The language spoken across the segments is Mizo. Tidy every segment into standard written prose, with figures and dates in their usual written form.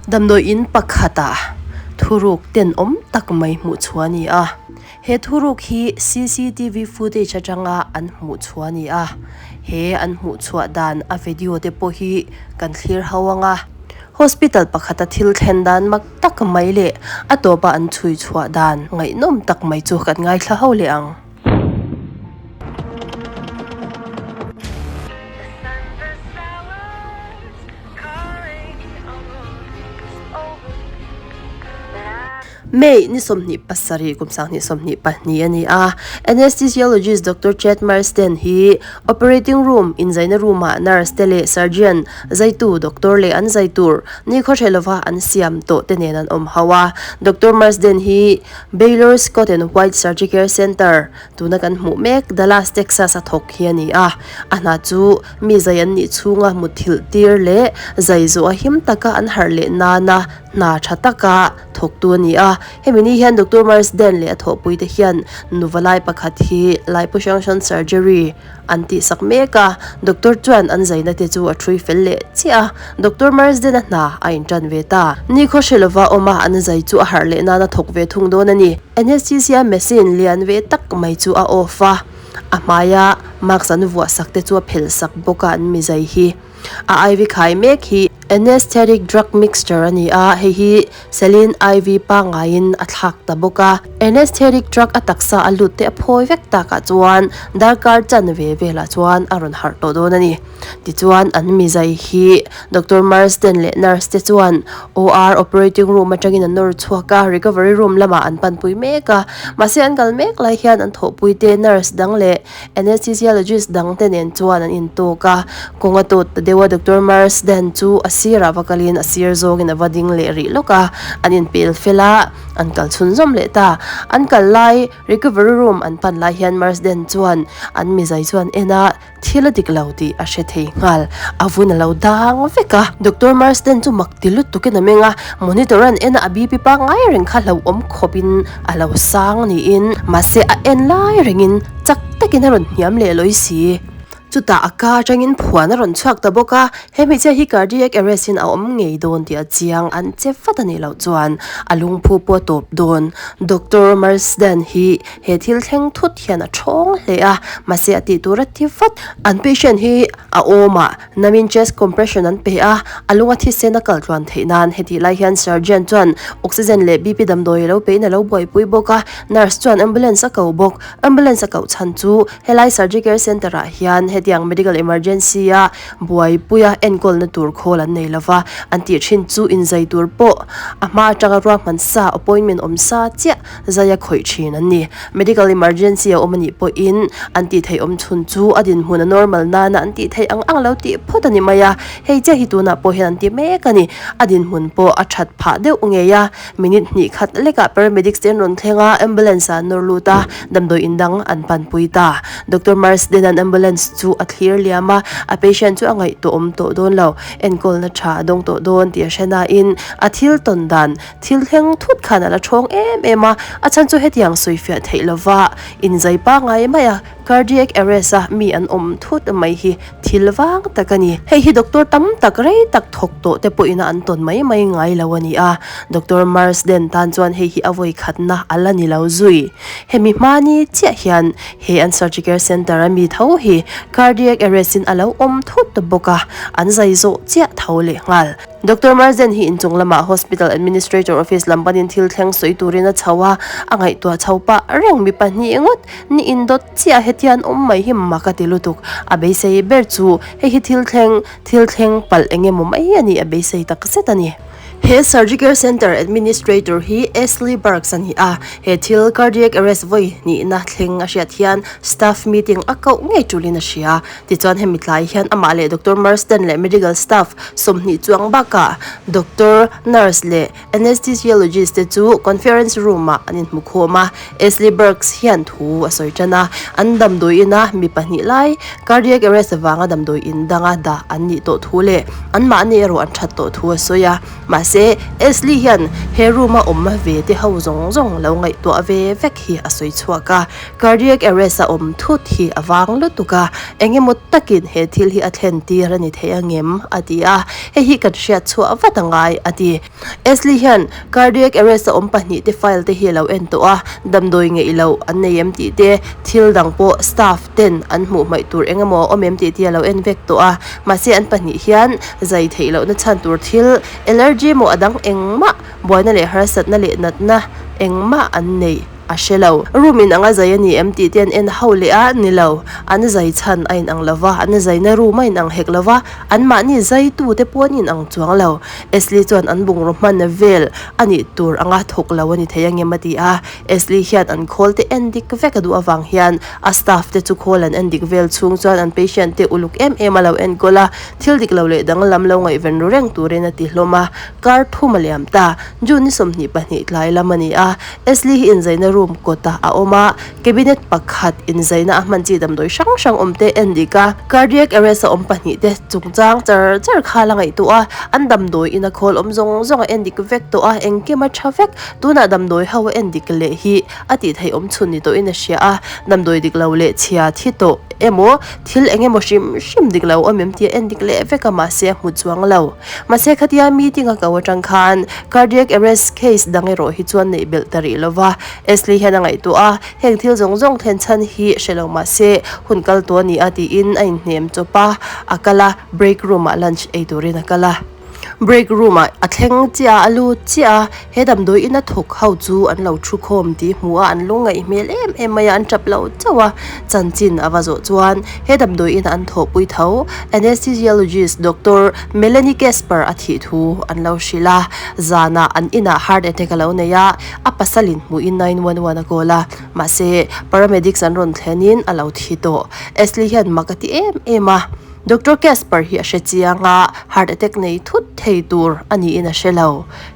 Damdawi in pakhatah thuruk tenawm tak mai hmuh chhuah a ni a, he thuruk hi cctv footage atanga an hmuh chhuah a ni a, he an hmuh chhuah dan a video te pawh hi kan thlir ho ang a. Hospital pakhata thil thlen dan mak tak mai leh a tawpa an chhui chhuah dan ngaihnawm tak mai chu kan ngaithla ho leh ang. May ni 27 kum 2022 a ni a, Anesthesiologist Doctor Chad Marsden hi operating room inzaina room-ah nurse te leh surgeon zaitu doctor leh an zai tur nikhaw hre lova an siam tawh te nen an awm ho a. Doctor Marsden hi Baylor Scott and White Surgicare Center tuna kan hmuh mek Dallas, Texas a thawk hi a ni a, a hna chu Mi zai an nih chhunga mutthilh tir leh zai zawh a him taka an harh leh nana hna tha taka thawktu a ni a. Hemi ni hian Doctor Marsden leh a thawhpuite hian nuva lai pakhat hi liposuction surgery an tihsak mek a, doctor chuan an zaina te chu a thui fel leh chiah a. Doctor Marsden-a hna a intan ve ta. Nikhaw hre lova awma an zai chu a harh leh nana thawk ve thung dawn a ni. Anesthesia machine lian ve tak mai chu a off a. A hmaia mask an vuah sak te chu a phelh sak bawk a an mizai hi. A IV khai mek hi Anesthetic drug mixture a ni a, hei hi Saline IV pangaiin a thlak ta bawk a. Anesthetic drug a taksa a lut te a phawi vek takah chuan darkar chanve velah chuan a rawn harh tawh dawn a ni. Tichuan an mizai hi Doctor Marsden leh nurse te chuan OR operating room atangin an nawr chhuak a, recovery room lamah an panpui mek a. Mahse an kal mek lai hian an thawhpui te nurse dang leh anesthesiologist dang te nen chuan an intawk a. Kawng a tawt ta deuh a, Doctor Marsden chu a sirah va kalin a sir zawngin a va ding leh rih lawk a, an inpel fel a, an kal chhunzawm leh ta. An kal lai recovery room an pan lai hian Marsden chuan an mizai chuan en a, Thil a dik lo tih a hre thei nghal. A vun a lo dang vek a. Doctor Marsden chu mak ti lutukin a meng a, monitor an en a, a BP pangngai reng kha hlauhawm khawpin a lo sang niin. Mahse a en lai rengin chak takin a rawn hniam leh lawi si. Chutah a ka atangin phuan a rawn chhuak ta bawk a, he hmeichhia hi cardiac arrest in a awm ngei dawn tih a chiang an che vat a nih loh chuan a lungphu pawh a tawp dawn. Doctor Marsden hi He thil thleng thut hian a thawng hle a, mahse a tih tur a ti vat. An patient hi a awm a, namin chest compression an pe a, a lung a thisen a kal tluan theih nan. Hetih lai hian surgeon chuan oxygen leh BP damdawi a lo pein a lo buaipui bawk a, nurse chuan ambulance a ko bawk. Ambulance a koh chhan chu helai surgicare centre ah hian hetiang medical emergency a buaipui a enkawlna tur khawl an nei lova, an tih thin chu inzai tur pawh a hma atanga ruahman sa appointment awm sa chiah Zai a khawih thin an ni. Medical emergency a awm a nih pawhin an tih theih awm chhun chu a dinhmun a normal nana an tih theih ang ang lo tih phawt a ni mai a. Hei chiah hi tunah pawh hian an ti mek a ni. A dinhmun pawh a that phah deuh ngei a. Minute hnih khat lekah paramedics te an rawn thleng a, ambulance ah an nawr lut a, damdawi in dang an panpui ta. Doctor Marsden-a'n ambulance chu a thlir liam a, a patient chu a ngaihtuah awm tawh dawn lo, enkawlna tha a dawng tawh dawn tih a hre nain a thil tawn dan Thil thleng thut khan a la thawng em em a, a chhan chu hetiang sawifiah theih lova inzai pangngai mai a, cardiac arrest a mi an awm thut mai hi thil vang tak a ni. Hei hi doctor tam tak rei tak thawk tawh te pawhin a an tawn mai mai ngai lo a ni a, Doctor Marsden tan chuan hei hi a vawi khatna a la ni lo zui. Hemi hmani chiah hian he an surgicare centre a mi tho hi cardiac arrest in a lo awm thut bawk a, an zai zawh chiah tho leh nghal. Doctor Marsden hi inchung lamah Hospital Administrator Office lam panin thil thleng sawi turin a chho a, a ngaihtuah chho pah reng mi pahnih ngawt ni indawt chiah hetian awm mai hi mak a ti lutuk. A beisei ber chu hei hi thil thleng thil thleng palh eng emaw mai a nih a beisei tak zet a ni. He Surgicare Centre Administrator hi Ashley Burks a ni a, he thil cardiac arrest vawi hnihna thleng a hriat hian staff meeting a koh ngei tulin a hria. Tichuan hemi tlai hian amah leh Doctor Marsden leh medical staff 20 chuang bakah doctor, nurse leh anesthesiologist te chu conference room ah an inhmu khawm a. Ashley Burks hian thu a sawi tan a, an damdawi ina mi pahnih lai cardiac arrest avanga damdawi in danga dah an nih tawh thu leh anmahni erawh an that tawh thu a sawi a. Mahse Mahse, Ashley hian he room a awm ve te ho zawng zawng lo ngaihtuah ve vek hi a sawi chhuak a. Cardiac arrest a awm thut hi a vang lutuk a, eng emaw takin he thil hi a thlen tir a ni thei angem? a ti a, hei hi kan hriat chhuah vat a ngai a ti. Ashley hian cardiac arrest a awm pahnihte file te hi a lo en tawh a, damdawi ngeih loh an nei em tih te, thil dang pawh staff ten an hmuh hmaih tur eng emaw a awm em tih te a lo en vek tawh a, mahse an pahnih hian zai theih lohna chhan tur thil allergy emaw a dang engmah buaina leh harsatna leh natna engmah an neih a hre lo. Room in anga zai a ni em tih te an en ho leh a, ni lo, an zai chhan a inang lo va, an zaina room a inang hek lo va, anmahni zaitu te pawh an inang chuang lo. Ashley chuan an bungraw hman vel a nih tur anga thawk lo a ni thei angem a ti a, Ashley hian an khawl te en dik vek a duh avang hian a staff te chu khawl an en dik vel chhung chuan an patient te uluk em em a lo enkawl a, thil dik lo leh danglam lo ngaihven ru reng turin a ti hlawm a, kar thum a liam ta. June ni 22 tlai lam a ni a, Ashley hi inzaina room kawtah a awm a, cabinet pakhat inzaina a hman chi damdawi hrang hrang awm te en dik a, cardiac arrest a awm pahnih te chungchang char char kha la ngaihtuah a, an damdawi ina khawl awm zawng zawng a en dik vek tawh a, engkim a tha vek. Tunah damdawi ho a en dik leh hi a tih theih awm chhun ni tawhin a hria a, damdawi dik lo leh chhia thi tawh emaw thil eng emaw hrim hrim dik lo awm em tih a en dik leh vek a mahse a hmu chuang lo. Mahse khatia meeting a ko atang khan cardiac arrest case dang erawh hi chuan neih belh ta rih lova Ashley hian a ngaihtuah a, heng thil zawng zawng thlen chhan hi hre lo mahse hun kal tawh a ni a tiin a inhnem chawp a, a kal a, break room ah lunch ei turin a kal a. Break room ah a thleng chiah a, a lut chiah a, he damdawi ina thawk ho chu an lo thu khawm tih hmu a, an lungngaih hmel em em mai a, an tap lo chauh a, chanchin a va zawh chuan he damdawi ina an thawhpui tho Anesthesiologist Doctor Melanie Casper a thih thu an lo hrilh a, zanah an inah heart attack a lo nei a, a pasalin hmuhin 911 a call a, mahse paramedics an rawn thlenin a lo thi tawh. Ashley hian mak a ti em em a. Doctor Casper hi a hre chiang a, heart attack nei thut thei tur a niin a hre lo.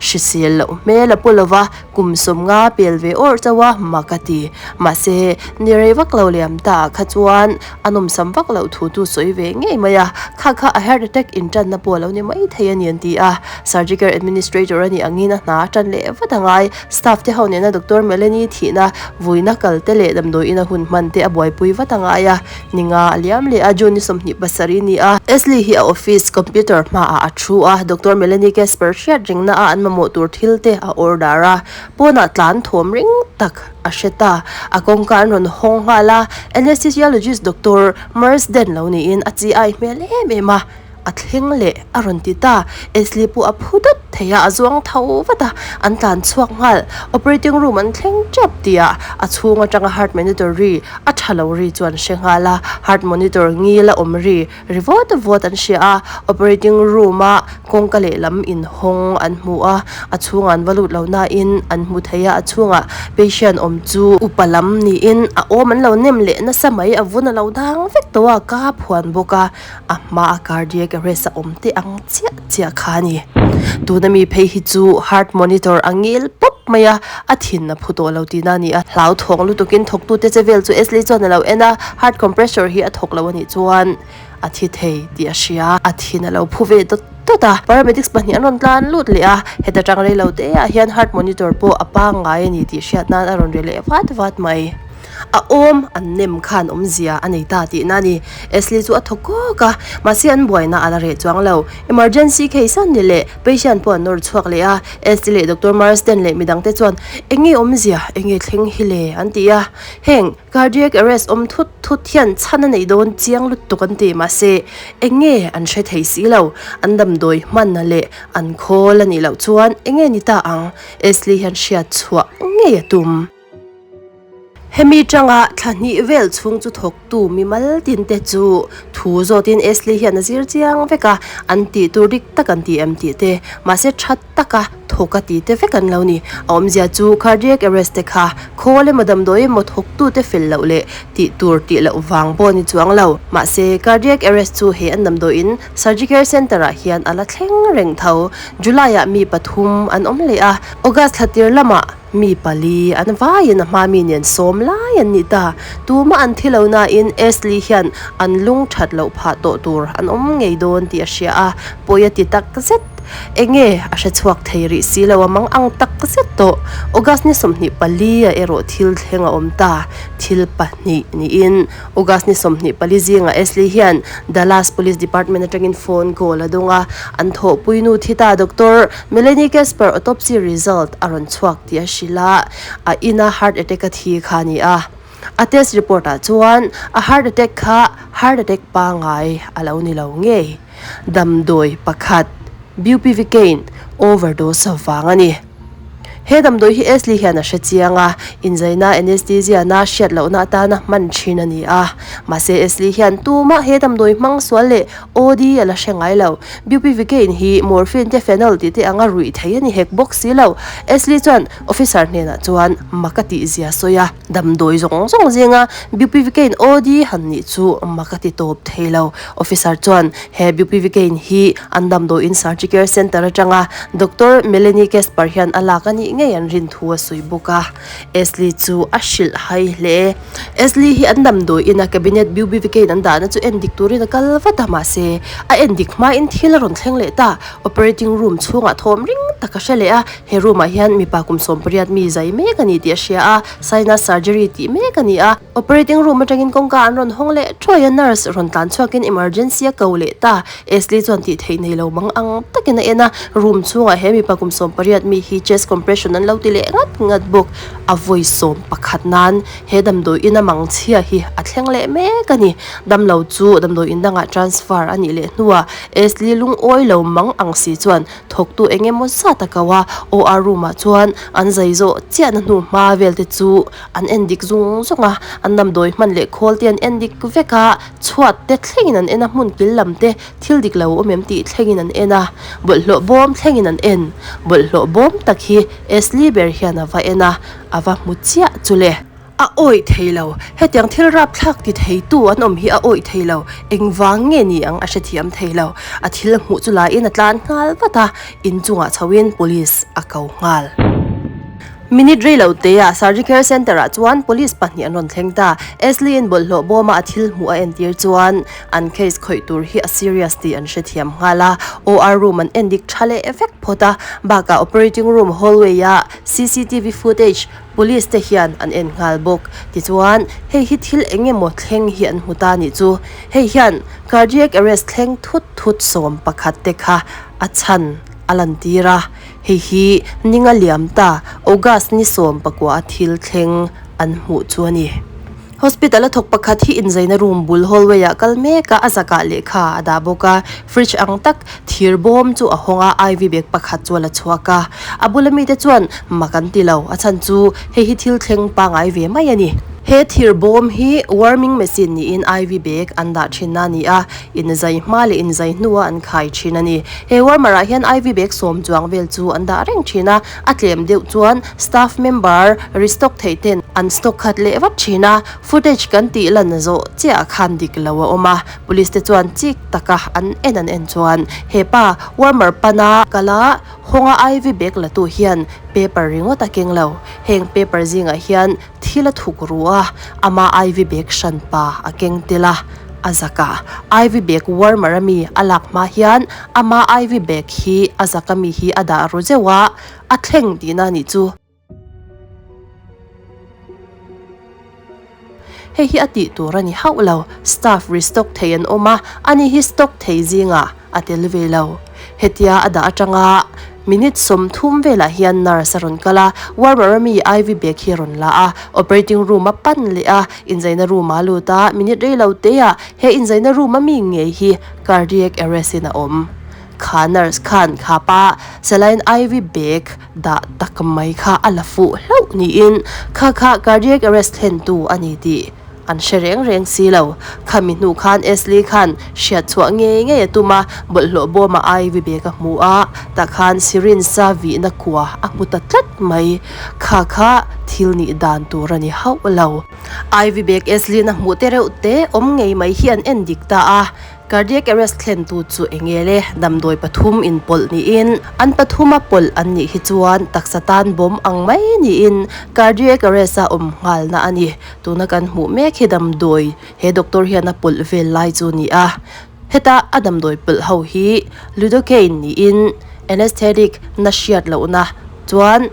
Hrisel loh hmel a pu lo va, kum 50 pel ve awrh chauh a, mak a ti. Mahse, ni rei vak lo liam ta ah kha chuan a nawmsam vak loh thu chu sawi ve ngei mai a, kha kha a heart attack intanna pawh a lo ni mai thei a ni an ti a. Surgicare administrator a nih angin a hna a tan leh vat a ngai. Staff te ho nena Doctor Melanie thihna, vuina kal te leh damdawiin a hun hman te a buaipui vat a ngai a. Ni nga a liam leh a, June ni 27 a ni a. Ashley hi a office computer hmaah a thu a, Doctor Melanie Casper hriat ringna a an mamawh tur thil te a order a. Pawnah tlan thawm ring tak a hre ta. A kawngka an rawn hawng nghal a, Anesthesiologist Doctor Marsden lo niin a chi ai hmel em em a. A thleng leh a rawn ti ta. Ashley pawh a phu dawt thei a, a zuang tho vat a, an tlan chhuak nghal. Operating room an thleng tep tih ah a chhung atanga heart monitor ri a tha lo ri chu an hre nghal a, heart monitor ngil a awm ri ri vawt vawt an hria a, operating room a kawngka lehlam inhawng an hmu a, a chhungah an va lut lo nain an hmu thei a, a chhungah patient awm chu upa lam niin a awm an lo nem leh nasa mai, a vun a lo dang vek tawh a, ka phuan bawk a. A hmaa cardiac arrest a awm teh ang chiah chiah kha a ni. Tuna mi phei hi chu heart monitor a ngil pawp mai a, a thin a phu tawh lo tihna a ni a. Hlauthawng lutukin thawktute che vel chu Ashley chuan a lo en a, heart compressor hi a thawk lo a nih chuan a thi thei tih a hria. A thin a lo phu ve dawt dawt a, paramedics pahnih an rawn tlan lut leh a, heta tang rei lo te ah hian heart monitor pawh a pangngai a ni tih hriat nan a rawn ri leh vat vat mai. A awm an nem khan awmzia a nei ta tihna a ni. Ashley chu a thaw kawk a, mahse an buaina a la reh chuang lo. Emergency case a ni leh patient pawh an nawr chhuak leh a. Ashley leh Doctor Marsden leh midangte chuan eng nge awmzia, eng nge thleng hi le an ti a. Heng cardiac arrest awm thut thut hian chhan a neih dawn chiang lutuk an ti, mahse eng nge an hre thei si lo. An damdawi hmanna leh an khawl a nih loh chuan eng nge ni ta ang? Ashley hian hriat chhuah ngei a tum. Hemi tanga thla hnih vel chhung chu thawktu mimal tin te chu thu zawtin Ashley hian a zir chiang vek a, an tih tur dik tak an ti em tih te, mahse tha taka thawk a ti te vek an lo ni. A awmzia chu cardiac arrest te kha khawl emaw damdawi emaw thawktu te fel loh leh tih tur tih loh vang pawh a ni chuang lo. Mahse cardiac arrest chu he an damdawiin Surgicare Centre ah hian a la thleng reng tho. July ah mi pathum an awm leh a, August thla tir lamah Mi pali an vaiin a hma mi nen sawm lai an nih ta. Tumah an thi lo nain Ashley hian an lung that loh phah tawh tur an awm ngei dawn tih a hria a, pawi a ti tak zet. Enge a hre chhuak thei rih si lo a mang ang tak zet tawh. August ni 24 ah erawh thil thleng a awm ta. Thil pahnih niin August ni 24 zingah Ashley hian Dallas Police Department atangin phone call a dawng a, an thawhpui nu thi ta Doctor Melanie Casper autopsy result a rawn chhuak tih a hrilh a, a ina heart attack a thi kha a ni a. A test report ah chuan a heart attack kha heart attack pangai a lo ni lo ngei. Damdawi pakhat Bupivacaine overdose vang a ni. He damdawi hi Ashley hian a hre chiang a, inzaina anesthesia na hriat lohna atana hman thin a ni a. Mahse Ashley hian tumah he damdawi hmang sual leh OD a la hre ngai lo. Bupivacaine hi morphine te phenol tih te anga ruih thei a ni hek bawk si lo. Ashley chuan officer hnenah chuan mak a tih zia sawi a. Damdawi zawng zawng zinga Bupivacaine OD han nih chu mak a ti tawp thei lo. Officer chuan he Bupivacaine hi an damdawiin Surgicare Centre atanga Doctor Melanie Casper hian a lak a nih ngei an rin thu a sawi bawk a. Ashley chu a hrilh hai hle. Ashley hi an damdawiin a cabinet Bupivacaine an dahna chu endik turin a kal vat a, mahse a endik hmain thil a rawn thleng leh ta. Operating room chhungah thawm ring tak a hre leh a, he room ah hian mipa kum 80 mi zai mek a ni tih a hria a, sinus surgery tih mek a ni a. Operating room atangin kawngka an rawn hawng leh thuai a, nurse rawn tlan chhuakin emergency a ko leh ta. Ashley chuan tih theih nei lo mang ang takin a en a, room chhungah he mipa kum 80 mi hi chest compression an lo ti leh ngat ngat bawk. A vawi 11 nan he damdawi in a mang chhia hi a thleng leh mek a ni. Damlo chu damdawi in dangah transfer a nih leh hnuah Ashley lungawi lo mang ang si chuan thawktu eng emaw zat a ko a, OR room ah chuan an zai zawh chiahna hnu hma vel te chu an en dik zung zung a, an damdawi hman leh khawl te an en dik vek a, chhuat te thlengin an en a, hmun kil lam te thil dik lo awm em tih thlengin an en a, bawlhhlawh bawm thlengin an en, bawlhhlawh bawm tak hi Ashley ber hian a va en a, a va hmu chiah chu le. A awih thei lo. Hetiang thil rapthlak ti theitu an awm hi a awih thei lo. Engvang nge ni ang a hrethiam thei lo. A thil hmuh chu laiin a tlan nghal vat a, inchungah chhoin police a ko nghal. Minute rei lo teah Surgicare Centre ah chuan police pahnih an rawn thleng ta. Ashley-in bawlhhlawh bawma a thil hmuh a entir chuan an case khawih tur hi a serious tih an hrethiam nghal a. OR room an endik tha leh vek phawt a, bakah operating room hallway-a cctv footage Police te hian an en nghal bawk. Tichuan, hei hi thil eng emaw thleng hi an hmu ta nih chu. Hei hian cardiac arrest thleng thut thut 11 te kha a chhan a lantir a. Hei hi ninga liam ta August ni 19 a thil thleng an hmuh chu a ni. Hospital a thawk pakhat hi inzaina room bul hallway ah kal mek a, a zakah lehkha a dah bawk a, fridge ang tak thir bawm chu a hawng a, IV bag pakhat chu a la chhuak a. A bula mite chuan mak an ti lo, a chhan chu hei hi thil thleng pangai ve mai a ni. He thir bawm hi warming machine niin IV bag an dah thin a ni a, inzai hma leh inzai hnua an khai thin a ni. He warmer ah hian IV bag sawm chuang vel chu an dah reng thin a, A tlem deuh chuan staff member restock theih ten an stock khat leh vat thin a, footage kan tih lan zawh chiah khan dik lo a awm a, police te chuan chik taka an en an en chuan hepa warmer pana kala hawnga IV bag la tu hian paper ringawt a keng lo, heng paper zingah hian Thil a thuk ru a, ama IV bag hranpa a keng tel a, a zak a. IV bag warmer a mi a lak hma hian ama IV bag hi a zak a mi hi a dah ru zeuh a, a thleng tihna a nih chu. Hei hi a tih tur a ni hauh lo, staff restock thei an awm a, ani hi stock thei zingah a tel ve lo. Hetia a dah atanga minute 30 velah hian nurse a rawn kal a, warmer a mi IV bag hi a rawn la a, operating room a pan leh a, inzaina room ah a lut a, minute rei lo te ah he inzaina room a mi ngei hi cardiac arrest in a awm. Kha nurse khan kha pa saline IV bag dah tak mai kha a la fuh hlauh niin kha kha cardiac arrest thlen tu a ni tih An hre reng reng si lo. Khami hnu khan Ashley khan hriat chhuah ngei ngei a tum a, bawlhhlawh bawma Ivy bag a hmu a, tah khan syringe a vihna kua a hmu ta tlat mai. Kha kha thil nih dan tur a ni hauh lo. Ivy bag Ashley-in a hmuh te reuh te awm ngei mai hi an en dik ta a. Cardiac arrest thlentu chu enge le? Damdawi pathum inpawlh niin, an pathuma pawlh an nih hi chuan taksa tan bawm ang mai niin cardiac arrest a awm nghalna a ni. Tuna kan hmuh mek hi damdawi he doctor hian a pawlh vel lai chu a ni a. Heta a damdawi pawlh ho hi Lidocaine niin Anesthetic na hriat lohna chuan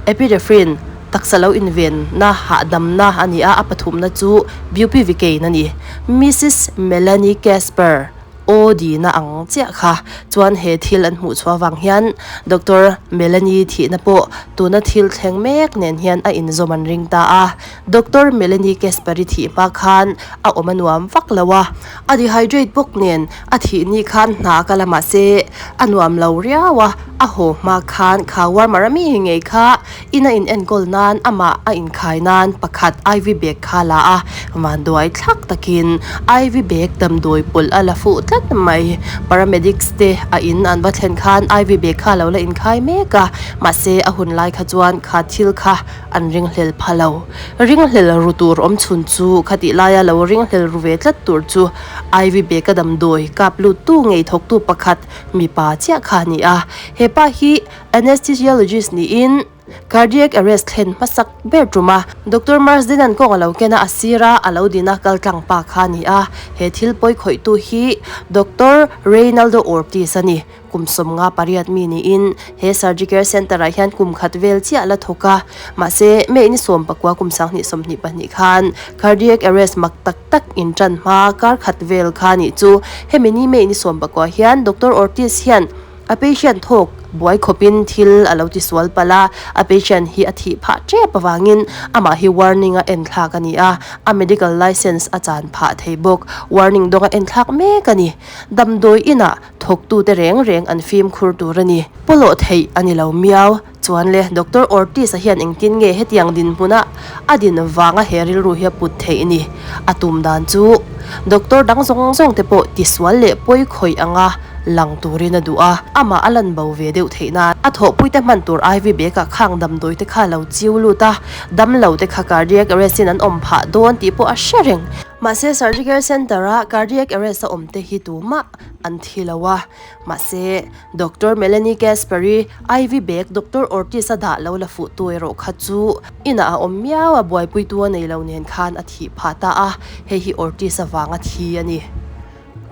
epinephrine taksa lo invenna hahdamna a ni a, a pathumna chu bupivacaine a ni. Mrs. Melanie Casper OD na ang chiah kha chuan he thil an hmuh chhuah avang hian Doctor Melanie thihna pawh tuna thil thleng mek nen hian a inzawm an ring ta a. Doctor Melanie Casper-i thih hma khan a awm a nuam vak lo a, a dehydrate bawk nen A thih ni khan hna ka la mahse a nuam lo riau a, a haw hma khan kha warmer a mi ngei kha in a in enkawl nan amah a inkhai nan pakhat IV bag kha la a, vanduai thlak takin IV bag damdawi pawlh a la fuh tlat mai. Paramedics te a in an va thlen khan IV bag kha a lo la inkhai mek a, mahse a hun lai kha chuan kha thil kha an ringhlel pha lo. Ringhlel ru tur awm chhun chu khatih laia lo ringhlel ru ve tlat tur chu IV bag-a damdawi kap luttu ngei thawktu pakhat mipa chiah kha a ni a. He pa hi anesthesiologist niin cardiac arrest thlen hmasak ber tum a. Doctor Marsden-a'n kawng a lo ken a, a sira a lo din a kal tlang pa kha a ni a. He thil pawi khawihtu hi Doctor Reynaldo Ortiz a ni. Kum 58 mi niin he Surgicare Centre ah hian kum khat vel chiah la thawk a, mahse May ni 19 kum 2022 khan cardiac arrest mak tak tak in tan hma kar khat vel kha nih chu. Hemi ni May ni 19 hian Doctor Ortiz hian a patient thawk buai khawpin thil a lo ti sual palh a, a patient hi a thih phah tep avangin amah hi warning a en thlak a ni a, a medical licence a chan phah thei bawk. Warning dawng a en thlak mek a ni. Damdawi inah Thawktute reng reng an fimkhur tur a ni. Pawlawh theih a ni lo miau. Chuan le, Doctor Ortiz-a hian engtin nge hetiang dinhmuna a din vanga he rilru hi a put theih ni? A tum dan chu doctor dang zawng zawng te pawh tisual leh pawi khawih anga lang turin a duh a, amah a lan bo ve deuh theih nan a thawhpuite hman tur IV bag-ah khang damdawi te kha a lo chiu lut a, damlo te kha cardiac arrest-in an awm phah dawn tih pawh a hre reng. Mahse, Surgicare Centre-a cardiac arrest a awm te hi tumah an thi lo a, mahse Doctor Melanie Caspary, IV bag Doctor Ortiz a dah lo la fuh tu erawh kha chu inah a awm miau a, buaipuitu a nei lo nen khan a thih phah ta a, hei hi Ortiz avanga thi a ni.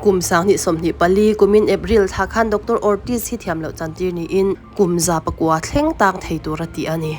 Kum 2024 kumin April thla khan Doctor Ortiz hi thiam loh chantir niin kum 900 thleng tang thei tura tih a ni.